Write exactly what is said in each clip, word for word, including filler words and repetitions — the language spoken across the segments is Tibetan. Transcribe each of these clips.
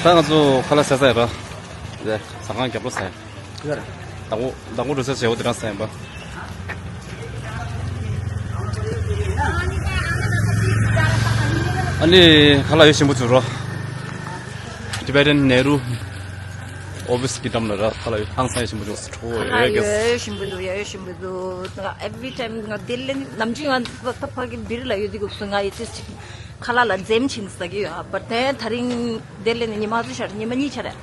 ད་ང་ཚོ་ཁ་ལག་ཟས་ཚར་ཡོད་ར། ཟ་ཁང་རྒྱབ་ལོགས་ཟས། ཡོད་ར། དང་པོ་དང་པོ་འགྲོ་ས་བྱེད་འོ་དེ་རང་ཟས་ཡིན་པ། ཨ་ནི་ཁ་ལག་ཡོད་ཞིམ་པོ་བྱུང་ར། Tibetan Nehru office གི་འགྲམ་ལ་ར་ཁ་ལག་ཡོད་ཧང་སང་ཡོད་ཞིམ་པོ་བྱུང་། ཁ་ལག་ཡོད་ཞིམ་པོ་འདུག་ཡ་ཡོད་ཞིམ་པོ་འདུག་ང་every time ང་དེ་ལེན་ནམ་རྒྱུན་ང་ད་ཕ་གི་བིར་ལ་ཡོད་དུས་སྐབས་སུ་ང་ཡི་ཏིས་ཅིག་ཁ་ལག་ལ་འཛེམ་ཆིན་ཟ་གི་ཡོད། བར་དེ་ད་རིང་དེ་ལས་ནི་ཉི་མ་ཚོ་ཤར་ཉི་མ་གཉིས་ཆ་རེད།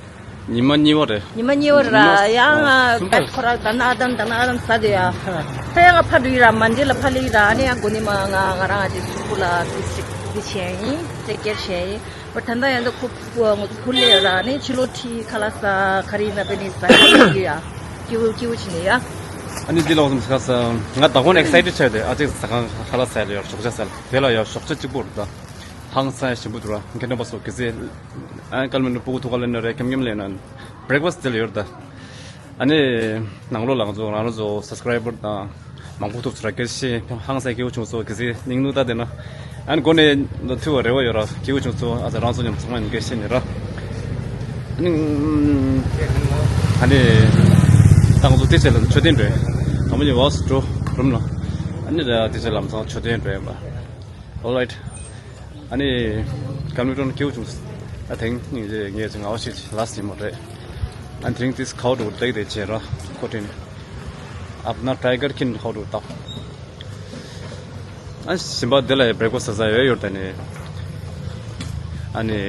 ཉི་མ་གཉིས་པ་རེད། ཉི་མ་གཉིས་པ་ར་ཡང་ང་བེད་ཁོ་ར་ད་ན་ཨ་དམ་ད་ན་ཨ་དམ་ཟ་དེ་ཡ། ད་ཡང་ང་ཕ་འགྲོ་ཡི་ར་མ་འདི་ལ་ཕ་ལི་ཡི་ར་ཨ་ནི་ཡང་གོ་ནི་མ་ང་ང་རང་ཨ་ཅེ་སུ་ཕུ་ལ་དུ་ཅིག་དུ་ཆེ་ཡིན་ཅེ་ཀེར་ཆེ་ཡིན། བར་ད་ད་ཡང་ད་ཁོ་ཕུ་ང་ཚོ་ཕུ་ལེ་ཡ་ར་ཨ་ནི་ཕྱི་ལོ་ཁྲི་ཁ་ལག་ཟ་ཁ་རི་ན་པེ་ནི་ཟ་ཁ་ལི་ཡ་ཀི་བུ་ཀི་བུ་ཆི་ནི་ཡ། ཨ་ནི་འདི་ལ་འོ་ཙམ་ཟ་ས་ང་ད་ཁོ་ན་ཨེག་སའི་ཊེཌ་ཆགས་དེ་ཨ་ཅེ་ཟ་ཁང་ཁ་ལག་ཟ་ལ་ཡོད་ཞོགས་ཇ་ཟ་ལ་དེ་ལ་ཡོད་ཞོགས་ཇ་གཅིག་པོ་རེད་ད། ཧང་སང་ཞིམ་པོ་འདུག་ར། མཁན་རིན་པོ་ཆེ་གི་ཟས། ཨ་ནི་སྐལ་མི་འདུག་སྤུ་གུ་ཐུག་ག་ལེན་ན་རེད་ཁེམ་ཁེམ་ལེན་ན། བྷི་རེག་ཕ་སི་ཊི་དེ་ལ་ཡོད་རེད་ད། ཨ་ནི་ནང་ལོགས་ལ་ང་ཚོ་ང་རང་ཚོ་སབ་སི་ཀ་རའི་བར་དང་མང་པོ་ཐུག་ཚུར་ར་སྐད་ཆ་ཧང་སང་སྐྱིད་པོ་བྱུང་སོང་གི་ཟས་སྙིང་ནུ་ད་དེ་ན། ཨ་ནི་སྒོ་ནས་ཐུག་པ་རེ་བ་ཡོད་ར་སྐྱིད་པོ་བྱུང་སོང་ཨ་ཙི་རང་ཚོ་མཉམ་ཚང་མ་ཡིན་སྐད་ཆ་ནི་ར། ཨ་ནི་ཨ་ནི་ད་ང་ཚོ་དེ་ཆེད་ལ་མཆོད་རྟེན་འགྲོ་ཡིན། དང་པོ་ཉིད་ཝ་སི་འགྲོ་རུམ་ལ། ཨ་ནི་ད་དེ་ཆེད་ལམ་སང་མཆོད་རྟེན་འགྲོ་ཡིན་པ། Alright. ཨ་ནི་ཀམ་ལི་ཀྲོན་སྐྱིད་པོ་བྱུང་། ཨ་དེང་ངས་ངས་ཅིག་ངའོ་ཞིག་ལ་སི་ཡིན་མོ་རེད། ཨ་དེང་དིས་ཁའོ་འགྲོ་དེག་དེ་བྱས་ར་ཁོ་དྲན། ཨབ་ན་ཊའི་གར་ཁིན་ཁའོ་འགྲོ་ཏག་ཨ་ཞིམ་པ་དེ་ལ་བྷི་རེག་ཕ་སི་ཊི་ཟ་ཡོད་ཡོད་ད་ནི། ཨ་ནི།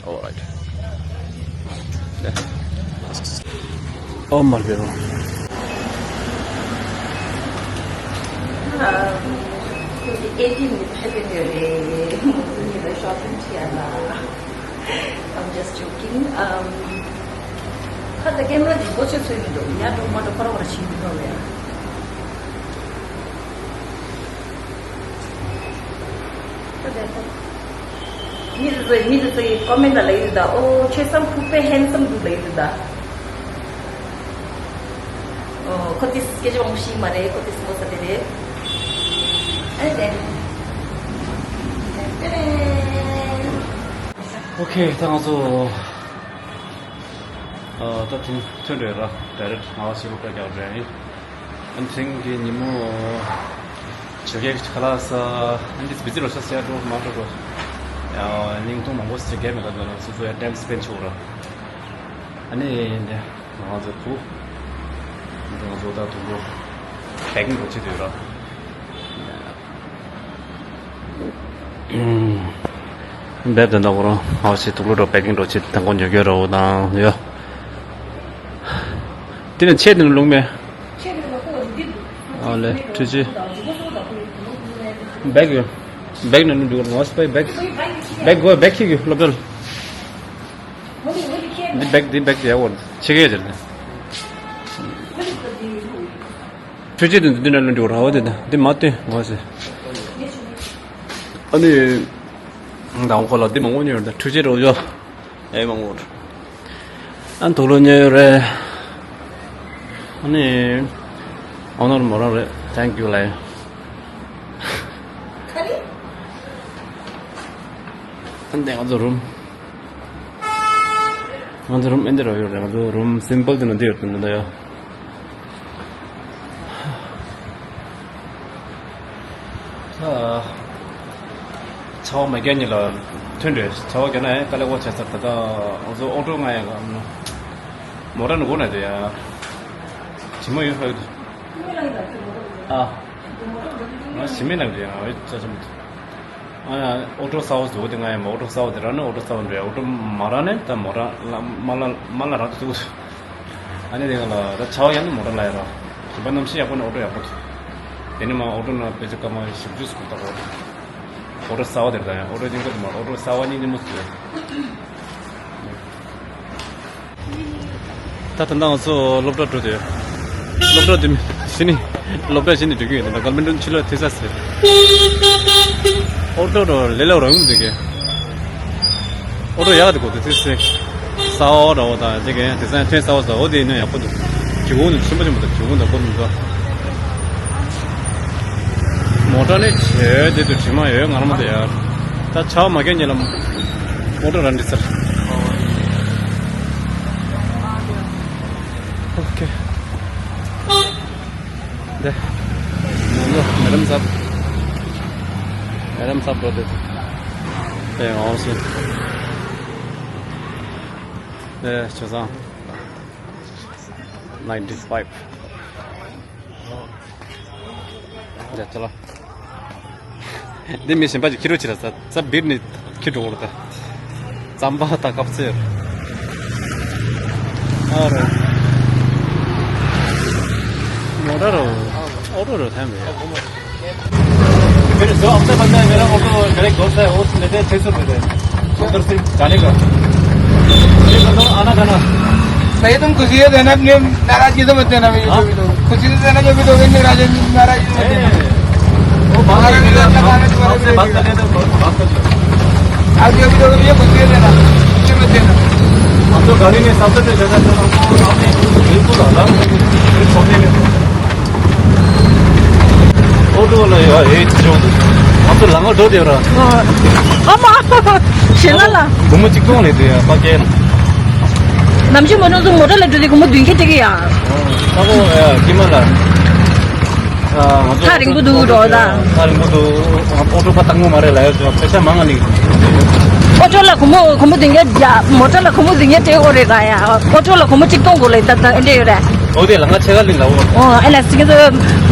Alright. Yeah. Oh, my God. Um, eighteen ནས་ཕེབས་པའི་རེད། མོ་ནི་ལ་ཤོ་པིང་བྱས་ལ། I'm just joking. Um, ཁ་ད་ཀེམ་ར་འདི་གོ་ཆོད་ཚོད་མི་འདུག་ཡ་འགྲོ་མ་འགྲོ་ཁོ་ར་ཁོ་ར་ཕྱིན་མི་འགྲོ་བས། མི་དེ་ཚོས་མི་དེ་ཚོ་ཡི་ཀོ་མེན་ཊ་ལ་ཡོད་ད། ཨོ་ཁྱེད་སམ་ཕུག་པའི་ཧན་སམ་འདུག་ལ་ཡོད་ད། ཨོ་ཁོ་དེ་སྐད་ཆ་མང་པོ་ཤེས་མ་རེད། ཁོ་དེ་སུ་མོ་ས་དེ་རེད། ཨེ་རེད། ཨོ་ཁེ་ད་ང་ཚོ་ཨ་ད་ཐུང་ཐོན་འདྲ་ར་ཌའི་རེག་ཊི་ང་བ་ཤི་རུ་ཀ་རྒྱག་འདྲ་ཡིན། ཨན་ཐིང་གི་ཉིན་མོ་ཆོས་རྒྱལ་གྱི་ཁ་ལག་ཟ། ཨན་ཏིས་བི་ཛི་རོ་ཤ་ཟེར་འགྲོ་མ་འགྲོ་འགྲོ། ཡང་བརྙན་ཐུང་མང་པོ་ཟེར་རྒྱག་མེད་ད་འདོད་ན་སོ་སོ་ཡང་ཊེམ་སི་པེན་ཆོག་ར། ཨ་ནི་འདི་ང་ཚོ་བུ། འདི་ང་ཚོ་ད་དུང་འགྲོ་པེ་ཀིང་འགྲོ་བྱེད་འདོད་ར། འབེབས་དེ་འདྲ་གོ་རང་ཧ་ཅི་དུག་ལོ་འགྲོ་པེ་ཀིང་འགྲོ་ཆེད་དང་གོ་ཉོ་གྱོད་རོ་དང་ཡོ། དེ་ནས་ཆེད་དུ་ལུང་མེ། ཨ་ལེ་ཁྲུ་ཅི། བེག་ཡོད། བེག་ནས་ནུ་འདུག་ངོ་སྤེ་བེག་བེག་གོ་བེག་ཁྱི་གི་སློབ་གྲྭ་ལ། འདི་བེག་འདི་བེག་ཡ་བོ་ཆེ་གེ་ཅེར་ནས། ཁྲུ་ཅི་དེ་འདི་ནས་ལུང་འདུག་ར་བ་དེ་དང་འདི་མ་བསྟན་ངོ་སེ། ཨ་ནི། ད་འོ་ཁོ་ལ་འདི་མང་པོ་ཉོས་ཡོད་ད་ཁྲུ་ཅི་རོ་ཡོ། ཨེ་མང་པོ། ཨ་དུག་ལོ་ཉོས་ཡོད་རེད། ཨ་ནི། ཨོ་ནར་མོ་རང་རེད། Thank you ལབ་ཡོད། ག་རེ། ཨ་འདི་ང་ཚོ་རུམ། ང་ཚོ་རུམ་ཨེ་འདི་ར་ཡོད་རེད། ང་ཚོ་རུམ་སིམ་པལ་དེ་ནང་འདི་ཡོད་དེ་འདི་ཡོད། ཨ། ཆར་པ་མ་རྒྱག་ཉིན་ལ་ཐོན་འདྲེ་ཆར་པ་རྒྱག་ན་ཡང་དཀའ་ལས་ཁག་ཆེ་ས་རེད། ད་ལྟ་ང་ཚོ་ཨོ་ཊོ་ང་ཡང་མོ་ཊ་ནང་སྒུག་ན་དེ་ཡང་ཇི་མ་ཡོད་ཧ་གི་འདུག་ཨ། ང་ཇི་མའི་ནང་དེ་ཡང་ཨོ་ཅག་ཅག་མི་འདུག་ཨ་ཡ། ཨོ་ཊོ་གསར་པ་བཟོ་དེ་ང་ཡང་ཨོ་ཊོ་གསར་པ་དེ་རག་ན་ཨོ་ཊོ་གསར་པ་འདྲ། ཨོ་ཊོ་མ་རག་ན་ད་མོ་ཊ་ལ་མ་ལ་མ་ལ་རག་ཏུ་འདུག་ཨ་ནི་དེ་ག་ལ་ད་ཆར་པ་ཡག་ན་མོ་ཊ་ལ་ཡ་ར། གཞན་པ་གནམ་གཤིས་ཡག་པོ་ན་ཨོ་ཊོ་ཡག་པོ་འདུག་དེ་ནས་མ་ཨོ་ཊོ་ན་དཔེ་ཆ་སྐར་མ་བཞི་བཅུ་ཙམ་ལྟ་དགོས། ཨོ་ཊོ་གསར་པ་དེ་རེད་ད། ཡང་ཨོ་ཊོ་རྙིང་པ་དེ་མ་ཨོ་ཊོ་གསར་པ་གཉིས་གཉིས་མོ་ཟེར། ད་ད་ལྟ་ང་ཚོ་སློབ་གྲྭ་འགྲོ་དུས། སློབ་གྲྭ་འདི་ཕྱི་ནི། སློབ་གྲྭ་བྱས་ནས་འགྲོ་གི་ཡོད་ད་ལ་ཀལ་མི་འགྲོ་ཕྱི་ལོགས་ཐེ་ས་ཟེར། ཨོ་ཏོ་རོ་ལེ་ལོ་རོ་ཡོང་འདུག་གི། ཨོ་ཏོ་ཡག་འདུག་གོ་དེ་ཐེ་ས། ས་འོག་ར་འོ་ད་དེ་ག་ཡང་དེ་ས་ཡང་ཐོན་ས་འོག་ས་འོ་དེ་ནས་ཡག་པོ་འདུག་ཇོ་བོ་འདུག་ཆེན་པོ་ཆེན་པོ་འདུག་ཇོ་བོ་འདུག་གོ་མི་འདུག་མོ་ཊ་ནི་བྱས་དེ་དུ་དྲི་མ་ཡོད་ང་རང་མ་དེ་ཡར། ད་ཆ་བ་མ་གན་ཉེ་ལ་མོ་ཊ་ར་འདི་ཚར། ཨོ་ཁེ། 네. 뭐, 매점 삽. 매점 삽 로드. 네, 어서. 네, 조상. ninety five. 자, 잘라. འདི་མི་གཞན་པ་ཅིག་ཁྱི་རོ་ཅི་ར་ས་ས་བིར་ནི་ཁྱི་འགྲོ་བར་ད། རྩམ་པ་དང་ཀབ་ཚེར། ཨ་རོ། མོ་ཊ་རོ། ཨོ་ཏོ་རོ་ཐན་མེད། मेरे दो हफ्ते बंदा है मेरा auto. Direct दोस्त है वो लेते हैं छह सौ रुपये। उधर से जाने का। ये बताओ आना जाना। भैया तुम खुशी से देना, अपनी नाराजगी से मत देना भैया। जो भी दो खुशी से देना, जो भी दोगे नाराज नाराजगी से मत देना। वो बात कर लेते हैं, आपसे बात कर लेते हैं, बात कर लेते हैं। आप जो भी दोगे भैया खुशी से देना, खुशी मत देना। हम तो गाड़ी में सबसे ज्यादा आपने बिल्कुल हला मेरे छोटे में। ཨོ་ཏོ་ལ་ཡ་ཨེ་ཅོ། ང་ཚོ་ལ་ང་འགྲོ་དེ་ར། ཨ་མ། ཞེ་ན་ལ། སྒོར་མོ་གཅིག་སྟོང་ལས་དེ་ཡ་ཕ་གན། ནམ་ཞིག་མོ་ཊ་ཚོ་མོ་ཊ་ལ་འགྲོ་དེ་སྒོར་མོ་བདུན་བརྒྱ་སྤྲད་གི་ཡ། ཨ་ཁོ་ཡ་ཀི་མ་ལ། ཨ་ང་ཚོ་ཐག་རིང་པོ་འདུག་འགྲོ་ད། ཐག་རིང་པོ་འདུག་ཨོ་ཏོ་ཕ་སྟག་མོ་མ་རེད་ལ་ཡ་ཚོ་ཕེ་ཤ་མང་ང་ནི། ཨོ་ཊོ་ལ་སྒོར་མོ་སྒོར་མོ་བདུན་བརྒྱ་རྒྱ་མོ་ཊ་ལ་སྒོར་མོ་བདུན་བརྒྱ་སྤྲད་དགོས་རེད་ད་ཡ། ཨོ་ཊོ་ལ་སྒོར་མོ་གཅིག་སྟོང་དགོས་ལེ་ད་ད་ཨེ་འདྲ་ཡོད་རེད། ཨོ་དེ་ལ་ང་ཆེ་ག་ལིན་ལ་འོ། ཨོ་ཨེ་ལ་སི་ཀི་ཚོ་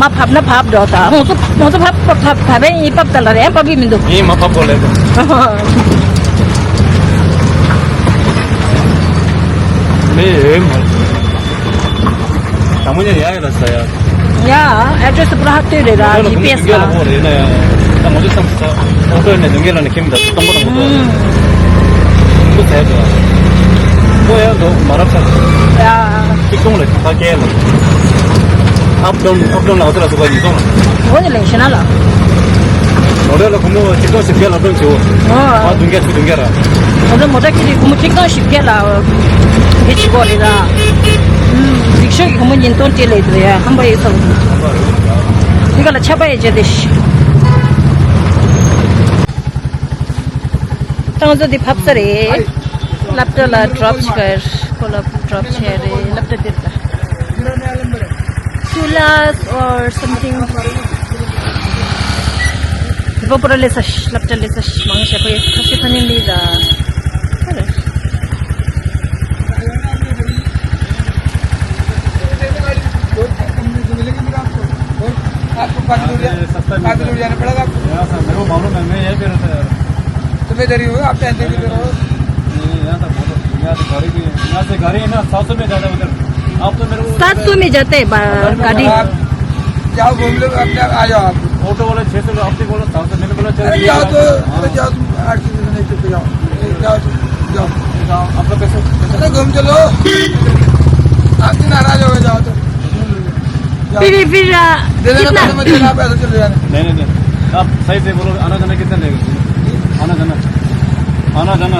མ་ཕབ་ན་ཕབ་འགྲོ་ད། ང་ཚོ་ང་ཚོ་ཕབ་ཕབ་ཕབ་ཕབ་ཡིན་ཕབ་ག་ལ་རེད་ཕབ་གི་མི་འདུག་ངས་མ་ཕབ་གོ་ལེ་ད། མེ་ཨེ་མ། དང་མོ་ཉ་ཡ་ཡ་ལ་ས་ཡ། ཡ། address་པུ་ར་ཧ་ཏོ་རེད་ད་ཇི་པི་ཨེ་སི་ལ། ད་ང་ཚོ་བསམ་ས་ཨོ་ཏོ་ནས་དུང་གེ་ལ་ནས་ཁྱིམ་ད་སྟོང་པ་དང་པོ་ཏོ། ཁོ་ཟེར་དོ། ཁོ་ཡང་དོ་མ་རབས་ས། ཡ། གཅིག་སྟོང་ལས་ཁ་སྐད་ལ། ཨབ་ཌོན་ཨབ་ཌོན་ལ་ཨོ་ཏོ་ལ་སུ་བ་ཡིན་སོང་། འོ་དེ་ལས་ཤེ་ན་ལ། མོ་ཊ་ལ་ཁོ་མོ་གཅིག་སྟོང་བཞི་བརྒྱ་ལ་ཨབ་ཌོན་བྱེད་འོ། ཨ་བདུན་བརྒྱ་ཆུ་བདུན་བརྒྱ་ར། ང་ཚོ་མོ་ཊ་ཁྱི་རིགས་ཁོ་མོ་གཅིག་སྟོང་བཞི་བརྒྱ་ལ། དེ་བྱེད་དགོས་རེད་ད། རིག་ཤོག་གི་ཁོ་མོ་ཉིན་སྟོང་སྤྲད་ལས་དེ་ཡ་ཧམ་པ་ཡོད་ཚོ། དེ་ག་ལ་ཆ་པ་ཡ་བྱས་ཏེ་ཤི། ཏང་ཙོ་དེ་ཕབ་ས་རེད། སློབ་གྲྭ་ལ་ཌྲོབ་བྱས་ཁོ་ལ་ཌྲོབ་བྱས་རེད་སློབ་གྲྭ་དེར་ད། Two lakhs or something. དེ་པོ་པོ་ར་ལེ་ས་ཤ་སློབ་གྲྭ་ལེ་ས་ཤ་མང་ཤ་ཁོ་ཡ་ཁ་ཤས་ཐ་ནི་ལི་ད། आपको काफी दूर जा- काफी दूर जाना पड़ेगा आपको। यार सर, मेरे को मालूम है, मैं यहीं पे रहता यार। तो मैं इधर ही हूँ, आप टेंशन क्यों ले रहे हो? नहीं, यहाँ तक बहुत, यहाँ से गाड़ी भी, यहाँ से गाड़ी है ना, सात सौ में जाता है उधर। आप तो मेरे को सात सौ में जाते हैं बा- गाड़ी। आप जाओ घूम लो, अपने आप आ जाओ आप। ऑटो वाला छह सौ, आपने बोला सात सौ, मैंने बोला चल अरे ठीक जाओ है। तो, हाँ। अरे जाओ तुम आठ सौ में नहीं तो जाओ। जाओ तुम, जाओ। जाओ, अपना पैसा, पैसा। अरे घूम चलो। आप तो नाराज हो गए, जाओ तो। फिर फिर आ, दे देना कितना? पैसे मत देना, आप ऐसे चले जाना। नहीं नहीं नहीं, आप सही से बोलो, आना जाना कितना लेगा? आना जाना, आना जाना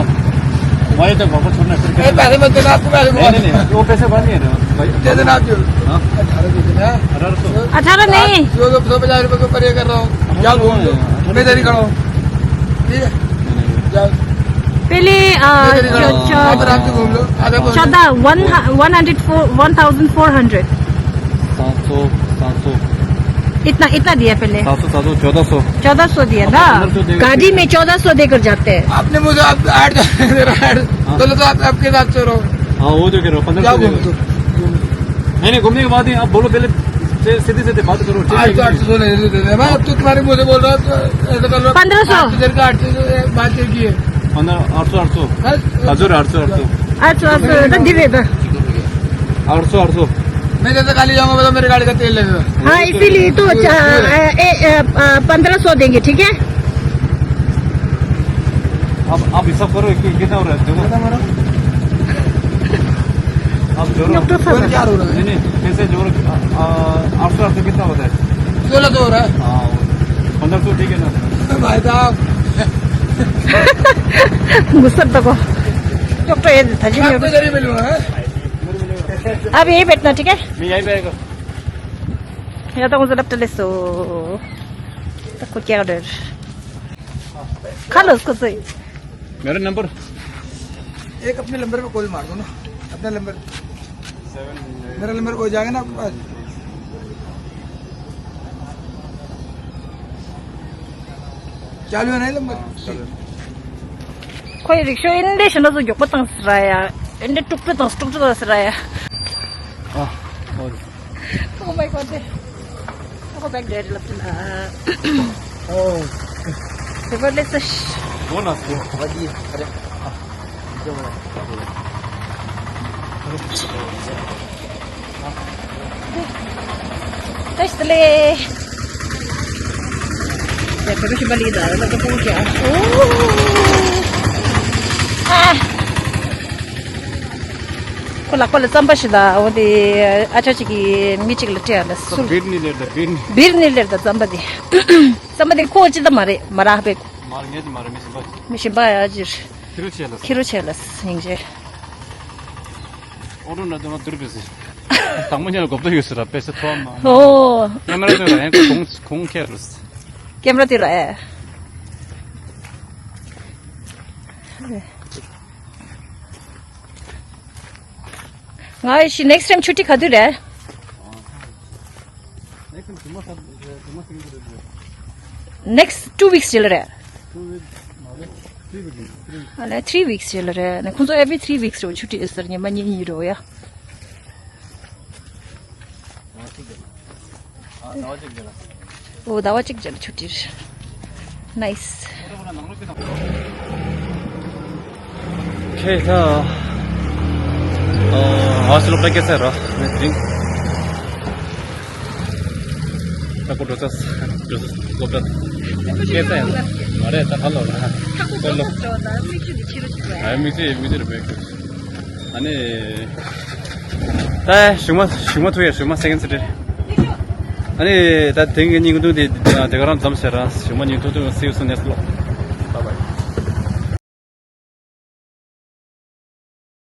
वहीं तक वापस छोड़ना है, फिर अरे कितना? पैसे मत देना, आपको पैसे नहीं नहीं नहीं, वो पैसे बाद में है ना भाई। दे देना आप जो। हाँ। अठारह दे देना। अठारह सौ। अठारह नहीं। आप जो दो सौ पचास रुपये के ऊपर ये कर रहा हूँ, जाओ घूम लो, मैं इधर ही खड़ा हूँ। ठीक है, जाओ। पहले आ, मैं इधर ही खड़ा हूँ। चौ- आप आराम से घूम लो, आधा पौना चौदह, one, one hundred four, one thousand four hundred। सात सौ, सात सौ। इतना, इतना दिया पहले? सात सौ, सात सौ, चौदह सौ। चौदह सौ दिया अब था। पन्द्रह सौ देगा। गाड़ी में चौदह सौ देकर जाते हैं। आपने मुझे आप आठ हजार दे रहा है, हाँ। बोलो तो आप, आपके साथ सो रहो। हाँ, वो जो कह रहे हो, पन्द्रह सौ जाओ देगा। घूम लो। नहीं, नहीं, घूमने के बाद ही आप बोलो पहले, से-, सीधे सीधे बात करो, ठीक है? आठ सौ, आठ सौ ले लेते हैं। मैं अब तो तुम्हारे मुंह से बोल रहा हूँ, तो ऐसा कर लो। पन्द्रह सौ। आठ हजार का आठ सौ से बात की है। पन्द्रह, आठ सौ, आठ सौ। बस। हजुर, आठ सौ, आठ सौ। आठ सौ, आठ सौ, तो धीरे दा। आठ सौ, आठ सौ। मैं जैसे खाली जाऊंगा, तो मेरे गाड़ी का तेल लगेगा। हाँ, इसीलिए तो, ये, चा-, ये। ए, ए, ए, आ, पन्द्रह सौ देंगे, ठीक है? अब आप हिसाब करो कि कितना हो रहा है, देखो। कितना हो रहा है? आप जोड़ो। डॉक्टर साहब। और क्या हो रहा है? नहीं, नहीं, कैसे जोड़, आ, आ, आठ सौ, आठ सौ कितना होता है? सोलह सौ हो रहा है। हाँ, पन्द्रह सौ ठीक है ना? भाई साहब। गुस्सा तको। डॉक्टर, ये था जी, आपके मेरे जरिए मिलूंगा, हाँ? आप यहीं बैठना, ठीक है? मैं यहीं पे आएगा। या त उनसे डॉक्टर ले सो। तको क्या डर? खा लो उसको सही। मेरा नंबर। एक अपने नंबर पे कॉल मार दो ना। अपना नंबर। मेरा नंबर हो जाएगा ना आपके पास। चालू है ना ये नंबर? कोई रिक्शा इंडे शनो तो जोको तंग सराया। इंडे टुक पे तंग टुक तो सराया। Oh my god. Ako bag dere laptop. Oh. Paperless. Bonus ko. Wadi. Are. Test le. Ya, pero si balida, la ko kya. Oh. Ah. ཁོ་ལག་པ་ལ་རྩམ་པ་ཞིག་དང་འོ་དེ་ཨ་ཅག་ཅིག་གིས་མི་གཅིག་ལ་སྤྲད་ཡ་ལ་སུ། བིར་ནི་ལེར་ད་བིར་ནི། བིར་ནི་ལེར་ད་རྩམ་པ་དེ། རྩམ་པ་དེ་ཁོ་ཅི་ད་མ་རེད་མ་རག་པས། མ་རེད་ངས་ཅི་མ་རེད་མི་ཞིམ་པ། མི་ཞིམ་པ་ཡ་ཅིར། ཁྱི་རུ་ཆེ་ལ། ཁྱི་རུ་ཆེ་ལ་སྙིང་རྗེ། ཨོ་ཏོ་ན་དུ་ན་དུར་བེ་སི། དང་མོ་ཉལ་གོབ་ཏོ་ཡོད་སི་ར་པེ་སི་ཐོ་མ། ཨོ། ཀེམ་ར་དུ་ར་ཡང་ཁོང་ཁོང་ཁྱེར་རུ་སི། ཀེམ་ར་དུ་ར་ཡ། ང་ཤི་next time ཆུ་ཊི་ག་དུས་རེད། Next two weeks རྗེས་ལ་རེད། ཨ་ལས་three weeks རྗེས་ལ་རེད། ནས་ཁོང་ཚོ་every three weeks རེད་ཆུ་ཊི་ཨེ་ཟེར་ཉི་མ་གཉིས་གཉིས་རེད་ཡ། ཨོ་ཟླ་བ་གཅིག་རྗེས་ལ་ཆུ་ཊི་རེད། Nice. Okay, ད་ཨ་ཧོ་སི་ཊེལ་པེ་ཀེཇ་ཟེར་རོ་ནི་དེ་རིང་ད་ཀོ་འགྲོ་ཚར་འགྲོ་ཚར་སློབ་གྲྭ་སྐད་ཆ་ཡང་མ་རེད་ད་ཧ་ལོ་ར་ཧ་ལོ། ཨ་མིག་ཆུ་དེ་ཕྱི་རུ་ཆུ་རེད། ཨ་མིག་ཆུ་མིག་ཆུ་རེད་པས། ཨ་ནི། ད་གཞུག་མ་གཞུག་མ་ཐུག་ཡ་གཞུག་མ་second Saturday། ཨ་ནི་ད་དེང་གི་ཉིན་གུང་དེ་དེ་ག་རང་མཚམས་བཞག་ར་གཞུག་མ་ཉིན་ཐུག་ཐུག see you soon next vlog. Bye bye.